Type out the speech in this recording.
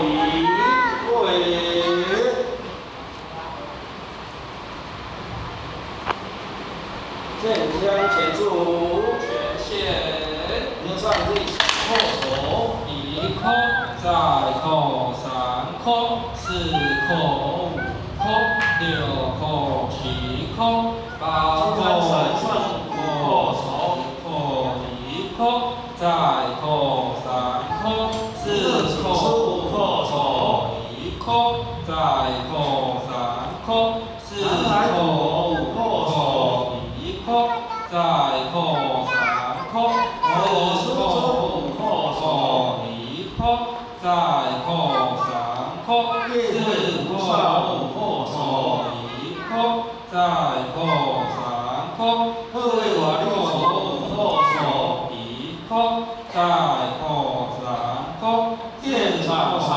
禮，跪。建香前祝，全獻。迎上帝叩首，一叩，再叩，三叩，四叩，五叩，六叩，七叩，八叩，三九叩叩，十叩，一叩，再叩，三叩，四叩，五五叩叩，一叩，再叩，三叩，四叩，五五叩叩，一叩，再叩，三叩，四叩，五五叩叩，一叩，再叩，三叩，四四叩叩，五五叩叩，一叩，再叩，三叩，各位四瓦叩，五五叩叩，一叩，再叩，三叩，殿四上叩。